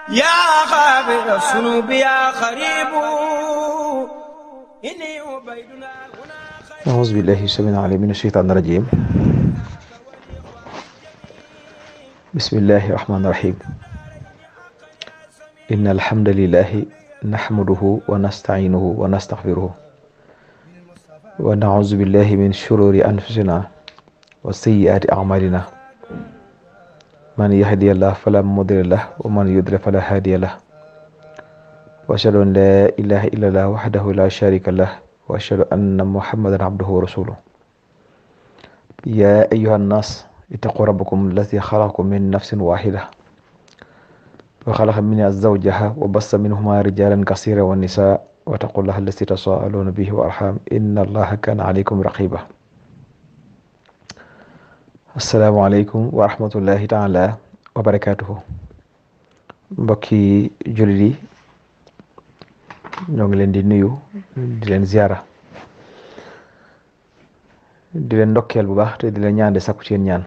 يا غافر الذنوب يا قريب إني عبيدنا هنا خير أعوذ بالله السميع العليم من الشيطان الرجيم والإخوان الجميع بسم الله الرحمن الرحيم إن الحمد لله نحمده ونستعينه ونستغفره ونعوذ بالله من شرور أنفسنا وسيئات أعمالنا من يهدي الله فلا مضل له ومن يضلل فلا هادي له وأشهد أن لا إله إلا الله وحده لا شريك له وأشهد أن محمدا عبده ورسوله يا أيها الناس اتقوا ربكم الذي خلقكم من نفس واحدة وخلق منها زوجها وبث منهما رجالا كثيرا والنساء واتقوا الله الذي تساءلون به والأرحام إن الله كان عليكم رقيبا السلام عليكم ورحمة الله تعالى وبركاته mbokki jullit yi ñoo ngi leen di nuyu di leen ziara di leen ndokkeel bu baax te di leen ñaan di sakku ci yéen ñaan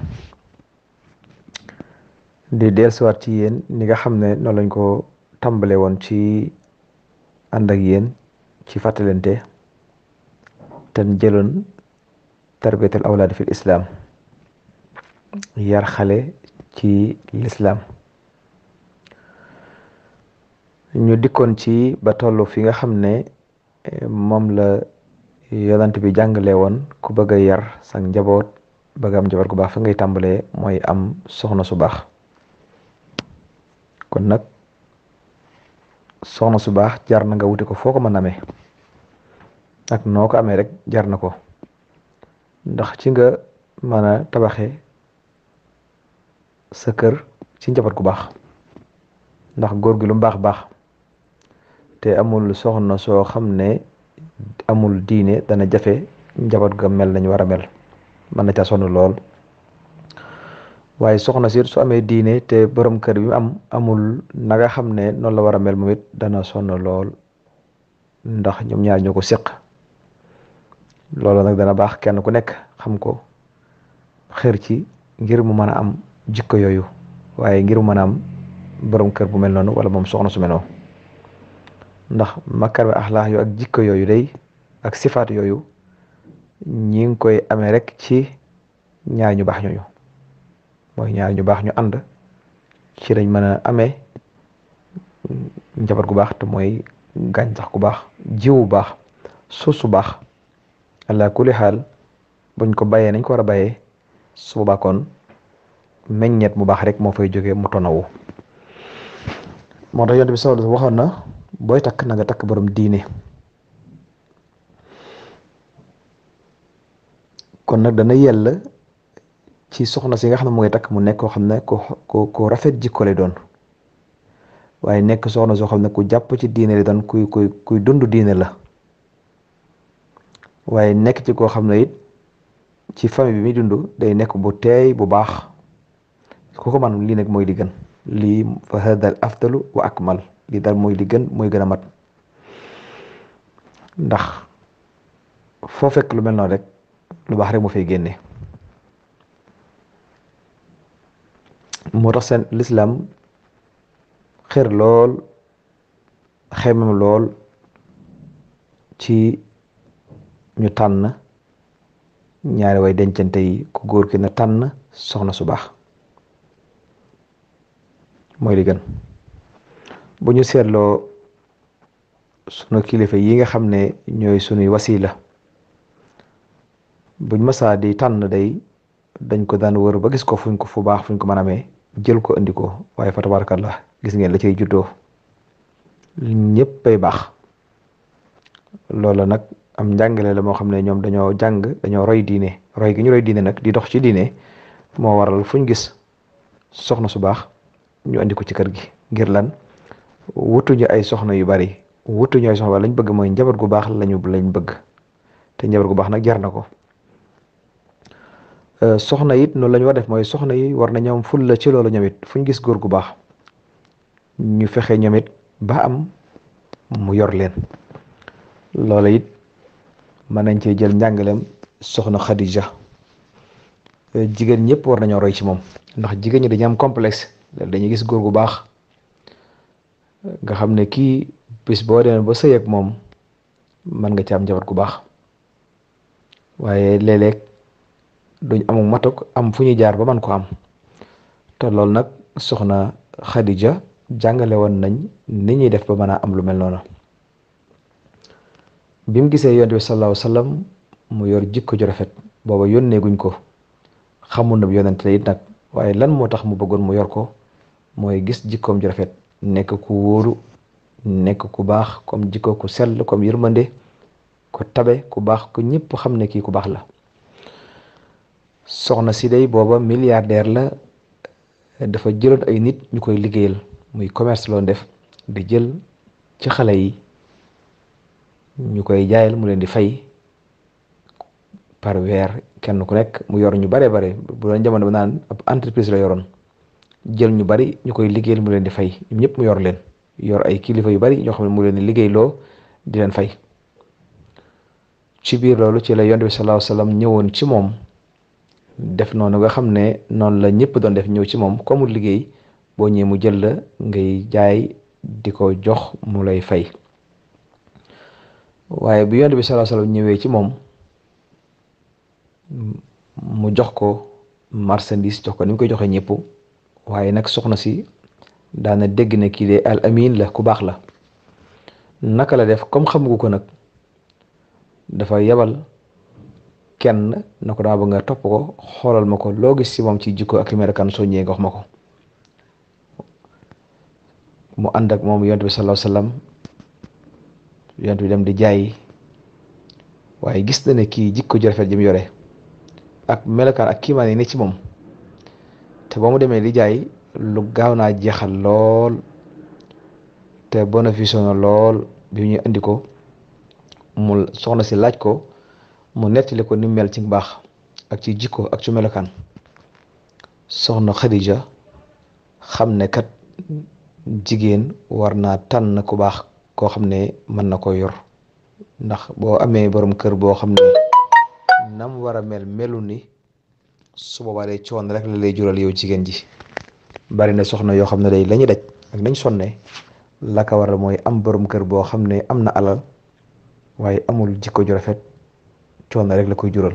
di dellusiwaat ci yéen ni nga xam ne noonu lañ ko tàmbale woon ci ànd ak yéen ci fàttalente te jëloon tarbiyatul awlaad fil islam yar xale ci l'islam ñu dikkoon ci ba tollu fi nga xam ne moom la yonent bi jàngale woon ku bëgg a yar sa njaboot bëgg am njaboot gu baax fa ngay tàmbalee mooy am soxna su baax kon nag soxna su baax jar na nga wuti ko foo ko mën a amee ak noo ko amee rek jar na ko ndax ci nga mën a tabaxee sa kër ci njaboot gu baax ndax góor gi lu mu baax baax te amul soxna soo xam ne amul diine dana jafe njaboot ga mel nañu war a mel mën na ca sonn lool waaye soxna si su amee diine te borom kër bi am amul na nga xam ne noonu la war a mel moom it dana sonn lool ndax ñoom ñaar ñoo ko séq loolu nag dana baax kenn ku nekk xam ko xër ci ngir mu mën a am jikko yooyu waaye ngir mu mën a am borom kër bu mel noonu wala moom soxna su mel noonu ndax makar axlaax yu ak jikko yooyu day ak sifaat yooyu ñi ngi koy amee rek ci ñaar ñu baax ñooñu mooy ñaar ñu baax ñu ànd ci lañ mën a amee njaboot gu baax te mooy gàncax gu baax jiwu baax suuf su baax ala kulli xaal buñ ko bàyyee nañ ko war a bàyyee su boobaa kon meññeet mu baax rek moo fay jógee mu tonawu moo tax yonent bi sallallahu alayhi wasallam waxoon na booy takk na nga takk borom diine kon nag dana yell ci soxna si nga xam ne mooy takk mu nekk koo xam ne ku rafet jikko lay doon waaye nekk soxna soo xam ne ku jàpp ci diine lay doon kuy dund diine la waaye nekk ci koo xam ne it ci famille bi muy dund day nekk bu teey bu baax ku ko man lii nag mooy li gën lii fa hadal afdalu wa akmal lii daal mooy li gën mooy gën a mat ndax foo fekk lu mel noonu rek lu baax rek moo fay génne moo tax seen l'islam xër lool xemam lool ci ñu tànn ñaari way dencante yi ku góor ki na tànn soxna su baax mooy li gën bu ñu seetloo sunu kilifa yi nga xam ne ñooy sunuy wasila buñ masaa di tànn day dañ ko daan wër ba gis ko fuñ ko fu baax fuñ ko mën a amee jël ko indi ko waaye fa tabarakallah gis ngeen la cay juddoo ñëpp ay baax loola nag am njàngale la moo xam ne ñoom dañoo dañoo roy diine roy gi ñu roy diine nag di dox ci diine moo waral fuñ gis soxna su baax ñu andi ko ci kër gi ngir lan wutuñu ay soxna yu bari wutuñu ay soxna lañ bëgg mooy njaboot gu baax lañ bëgg te njaboot gu baax nag jar na ko soxna it noonu la ñu war def mooy soxna yi war na ñoom ful la ci loolu ñoom it fuñ gis góor gu baax ñu fexe ñoom it ba am mu yor leen loola it mën nañ cee jël njàngaleem soxna Khadija jigéen ñëpp war nañoo roy ci moom ndax jigéen ñi dañu am complexe dañuy gis góor gu baax nga xam ne kii bis boo demee ba sëy ak moom mën nga ci am njaboot gu baax. waaye léeg-léeg duñ amul matuk am fu ñuy jaar ba man ko am te loolu nag soxna Xadija jàngale woon nañ ni ñuy def ba mën a am lu mel noonu. bi mu gisee yonent bi sallallahu alayhi wasallam mu yor jikko ju rafet booba yónnee guñ ko xamul na yonent la it nag waaye lan moo tax mu bëggoon mu yor ko mooy gis jikkoom ju rafet nekk ku wóoru nekk ku baax comme jikko ku sell comme yërmande ku tabe ku baax ku ñëpp xam ne kii ku baax la. soxna si day booba milliardaire la dafa jëloon ay nit ñu koy liggéeyal muy commerce loon def di jël ci xale yi ñu koy jaayal mu leen di fay par weer kenn ku nekk mu yor ñu bare bu doon jamono ba naan ab entreprise la yoroon jël ñu bari ñu koy liggéeyal mu leen di fay ñoom ñëpp mu yor leen yor ay kilifa yu bari ñoo xam ne mu leen di liggéeyloo di leen fay. ci biir loolu ci la yonent bi sallallahu alayhi wasallam ñëwoon ci moom def noonu nga xam ne noonu la ñëpp doon def ñëw ci moom comme liggéey boo ñëwee mu jël la ngay jaay di ko jox mu lay fay. waaye bi yonent bi sallallahu alayhi wasallam ñëwee ci moom mu jox ko marchandise jox ko ni mu koy joxee ñëpp waaye nag soxna si daana dégg ne kii de al amin la ku baax la. naka la def comme xamugu ko nag dafa yebal kenn na ko daa bëgg nga topp ko xoolal ma ko loo gis ci moom ci jikko ak melokaan soo ñëwee nga wax ma ko. mu ànd ak moom yonent bi sallallahu alayhi wasallam yonent bi dem di jaay waaye gis na ne kii jikko ju rafet ji mu yore ak melokaan ak kiimaan yi ne ci moom te ba mu demee di jaay lu gaaw naa jeexal lool te bénéfice na lool bi ñu indi ko mu soxna si laaj ko mu nettali ko ni mel ci baax ak ci jikko ak ci melokaan. soxna Xadija xam ne kat jigéen war naa tànn ku baax koo xam ne mën na ko yor ndax boo amee borom kër boo xam ne nam war a melu ni su boobaa day coon rek la lay jural yow jigéen ji. bari na soxna yoo xam ne day lañuy daj ak nañ sonne la ko war a mooy am borom kër boo xam ne am na alal waaye amul jikko ju rafet coon rek la koy jural.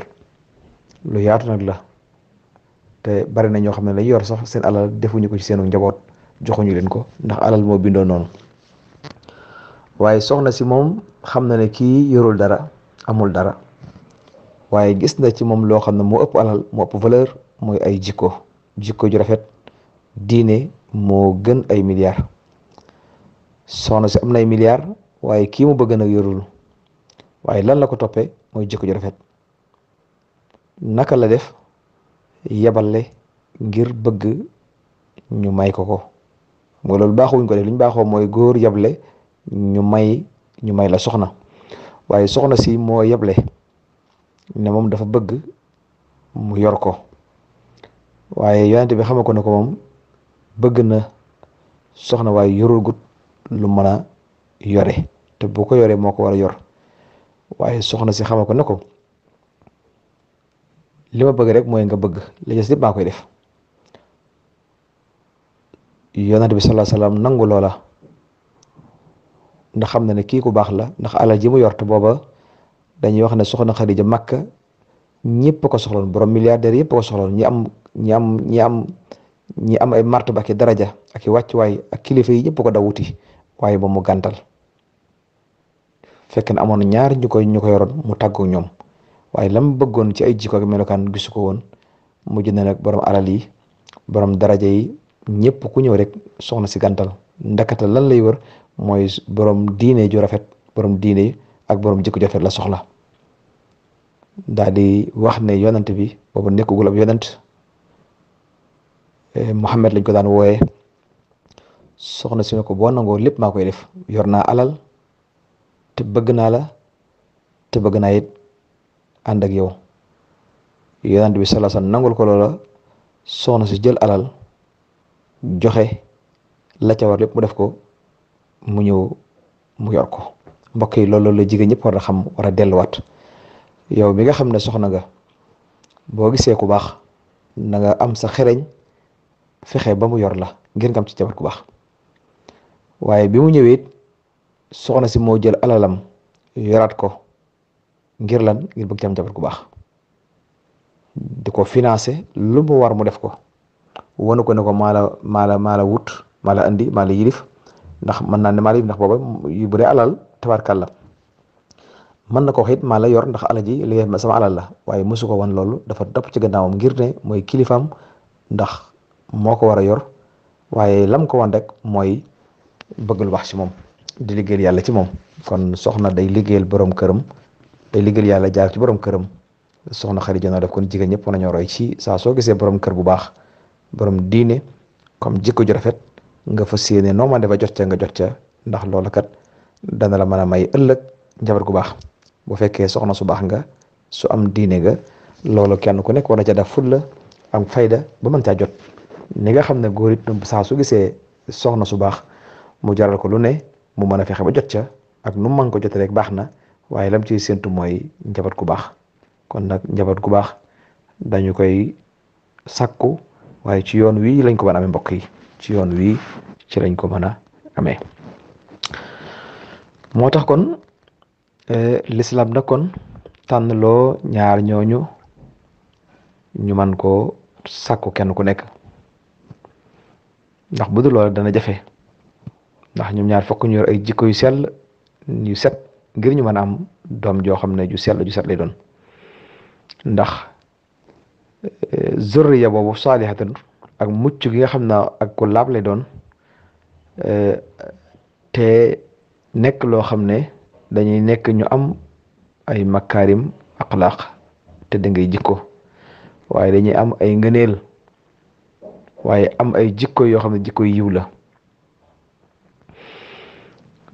lu yaatu nag la te bari na ñoo xam ne lañ yor sax seen alal defuñu ko ci seenu njaboot joxuñu leen ko ndax alal moo bindoo noonu. waaye soxna si moom xam na ne kii yorul dara amul dara waaye gis na ci moom loo xam ne moo ëpp alal moo ëpp valeur mooy ay jikko ju rafet. diine moo gën ay milliards. soxna si am na ay milliards waaye kii mu bëgg nag yorul waaye lan la ko toppee mooy jikko ju rafet. naka la def yebale ngir bëgg ñu may ko mooy loolu baaxuwuñ ko def li ñu baaxoo mooy góor yeble ñu may la soxna waaye soxna si moo yeble ne moom dafa bëgg mu yor ko waaye yonent bi xama ko ne ko moom bëgg na soxna waaye yorul gut lu mën a yore te bu ko yoree moo ko war a yor waaye soxna si xama ko ne ko li ma bëgg rek mooy nga bëgg li des lépp maa koy def. yonent bi sallallahu alayhi wasallam nangu loola ndax xam na ne kii ku baax la ndax alal ji mu yor te booba dañuy wax ne soxna Xadija Makka ñëpp ko soxloon borom milliardaire yëpp ko soxloon ñi am ay martaba ak daraja ak wàccuwaay ak kilifa yi ñëpp ko daw wuti waaye ba mu gàntal fekk na amoon ñaar ñu ko yoroon mu tàggu ñoom waaye lam bëggoon ci ay jikko ak melokaan gisu ko woon mujj na nag borom alal yi borom daraja yi ñëpp ku ñëw rek soxna si gàntal ndakata lan lay wër mooy borom diine ju rafet borom diine ak borom jikko ju rafet la soxla. daal di wax ne yonent bi boobu nekkugul ab yonent Muhammad lañ ko daan wooyee soxna si ne ko boo nangoo lépp maa koy def yor naa alal te bëgg naa la te bëgg naa it ànd ak yow. yonent bi sallallahu alayhi wasallam nangul ko loola soxna si jël alal joxe la ca war lépp mu def ko mu ñëw mu yor ko. mbokk yi loolu la jigéen ñëpp war a xam war a delluwaat. yow mi nga xam ne soxna nga boo gisee ku baax na nga am sa xereñ fexe ba mu yor la ngir nga am ci jabar ku baax waaye bi mu ñëwee soxna si moo jël alalam yoraat ko ngir lan ngir bëgg ci am njaboot gu baax di ko financé lu mu war mu def ko wanu ko ne ko maa la wut maa la andi maa la yilif ndax mën naa ne maa la yilif ndax booba yu bu dee alal tabarkàlla mën na ko wax it maa la yor ndax alal ji li sama alal la waaye mosu ko wan loolu dafa topp ci gannaawam ngir ne mooy kilifaam ndax moo ko war a yor waaye lam ko wan rek mooy bëgg lu baax ci moom di liggéeyal yàlla ci moom kon soxna day liggéeyal borom këram day liggéeyal yàlla jaar ci borom këram soxna Xadija noo def kon jigéen ñëpp nañoo roy ci saa soo gisee borom kër bu baax borom diine comme jikko ju rafet nga fas yéene noo man defa jot ca nga jot ca ndax loolu kat dana la mën a may ëllëg njaboot gu baax bu fekkee soxna su baax nga su am diine nga loolu kenn ku nekk war na ca def fulla am fayda ba mën caa jot ni nga xam ne góor it saa su gisee soxna su baax mu jaral ko lu ne mu mën a fexe ba jot ca ak nu mu mën ko jotee rek baax na waaye lam ciy séntu mooy njaboot gu baax kon nag njaboot gu baax dañu koy sakku waaye ci yoon wii lañ ko mën a amee mbokk yi ci yoon wii ci lañ ko mën a amee moo tax kon l'islam nag kon tànn loo ñaar ñooñu ñu man ko sakku kenn ku nekk ndax bu dul loolu dana jafe ndax ñoom ñaar fokk ñu yor ay jikko yu sell yu set ngir ñu mën a am doom joo xam ne ju sell ju set lay doon ndax zurriya boobu saalihatan ak mucc gi nga xam ne ak ku laab lay doon te nekk loo xam ne dañuy nekk ñu am ay makaarim axlaaq te da ngay jikko waaye dañuy am ay ngëneel waaye am ay jikko yoo xam ne jikko yiw la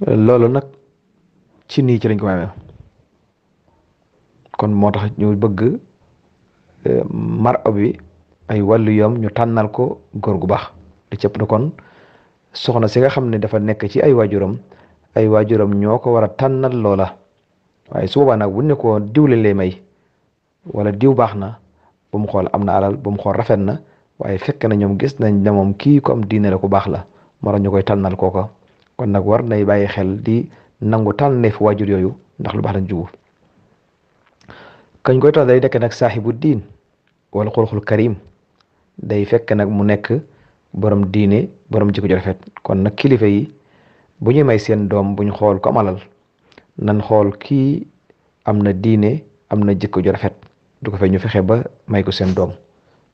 loolu nag ci nii ci lañ ko amee kon moo tax ñu bëgg mar'a bi ay wàllu yoom ñu tànnal ko góor gu baax di cëpp na kon soxna si nga xam ne dafa nekk ci ay waajuram ñoo ko war a tànnal loola waaye su boobaa nag buñ ne ko diwle lay may wala diw baax na bu mu xool am na alal bu mu xool rafet na waaye fekk na ñoom gis nañ ne moom kii ko am diine la ku baax la moo tax ñu koy tànnal kooko kon nag war nay bàyyi xel di nangu tànneef waajur yooyu ndax lu baax lañ jubu kañ koy tax day nekk nag saaxibu diin wala xulxul karim day fekk nag mu nekk borom diine borom jikko ju rafet kon nag kilifa yi bu ñuy may seen doom buñ xool ko am alal nan xool kii am na diine am na jikko ju rafet du ko fee ñu fexe ba may ko seen doom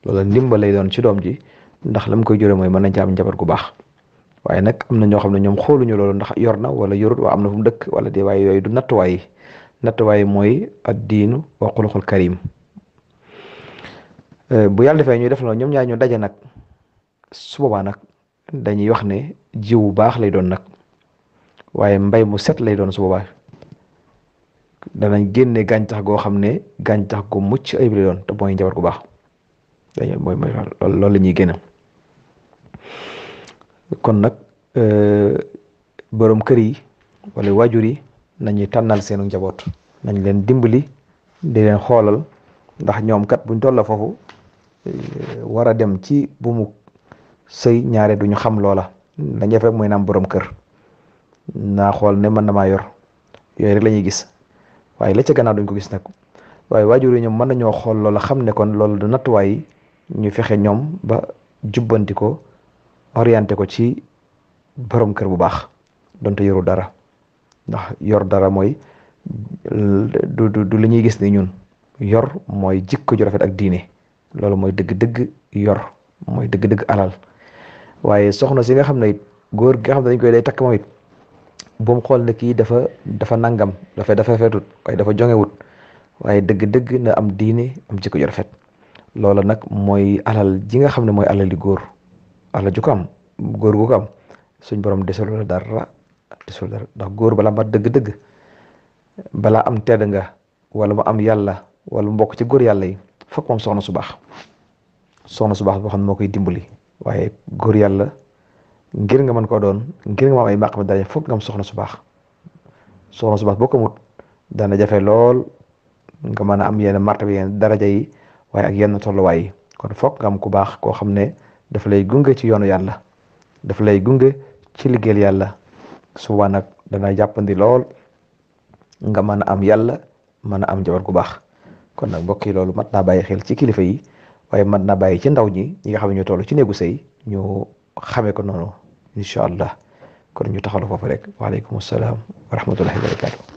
loolu ndimbal lay doon ci doom ji ndax lam koy jure mooy mën nañ ci am njaboot gu baax waaye nag am na ñoo xam ne ñoom xooluñu loolu ndax yor na wala yorut waa am na fu mu dëkk wala de waaye yooyu du nattuwaay mooy ad-diinu wa xuluqul karim bu yàlla defee ñuy def loolu ñoom ñaar ñu daje nag su boobaa nag dañuy wax ne jiw bu baax lay doon nag waaye mbay mu set lay doon su boobaa danañ génne gàncax goo xam ne gàncax gu mucc ayib lay doon te mooy njaboot gu baax mooy loolu la ñuy génne kon nag borom kër yi wala waajur yi nañuy tànnal seenu njaboot nañ leen dimbali di leen xoolal ndax ñoom kat buñ tolla foofu war a dem ci bu mu sëy ñaare duñu xam loola lañ def rek mooy naam borom kër naa xool ne mën na maa yor yooyu rek la ñuy gis waaye la ca gannaaw duñ ko gis nag waaye waajur yi ñoom mën nañoo xool loola xam ne kon loolu du nattuwaay ñu fexe ñoom ba jubbanti ko orienté ko ci borom kër bu baax donte yoru dara ndax yor dara mooy du li ñuy gis ni ñun yor mooy jikko ju rafet ak diine loolu mooy dëgg-dëgg yor mooy dëgg-dëgg alal waaye soxna si nga xam ne it góor gi nga xam ne dañ koy day takk moom it bu mu xool ne kii dafa nangam dafa rafetut waaye dafa jongewut waaye dëgg-dëgg na am diine am jikko ju rafet loola nag mooy alal ji nga xam ne mooy alal di góor alal ju ko am góor gu ko am suñ borom desalu la dara ndax góor balaa mat dëgg-dëgg balaa am tedd nga wala mu am yàlla wala mu mbokk ci góor yàlla yi fokk moom soxna su baax boo xam ne moo koy dimbali waaye góor yàlla ngir nga mën koo doon ngir nga ma am ay maqam daraja fokk nga am soxna su baax boo ko mut dana jafe lool nga mën a am yenn martaba yenn daraja yi waaye ak yenn tolluwaay yi kon fokk nga am ku baax koo xam ne dafa lay gunge ci yoonu yàlla dafa lay gunge ci liggéeyal yàlla suba nag dana jàppandi lool nga mën a am yàlla mën a am njaboot gu baax. kon nag mbokk yi loolu mat naa bàyyi xel ci kilifa yi waaye mat naa bàyyi ci ndaw ñi nga xam ne ñu toll ci néegu sëy ñu xamee ko noonu incha allah kon ñu taxalu foofu rek waaleykum salaam wa rahmatullahi wa barakatu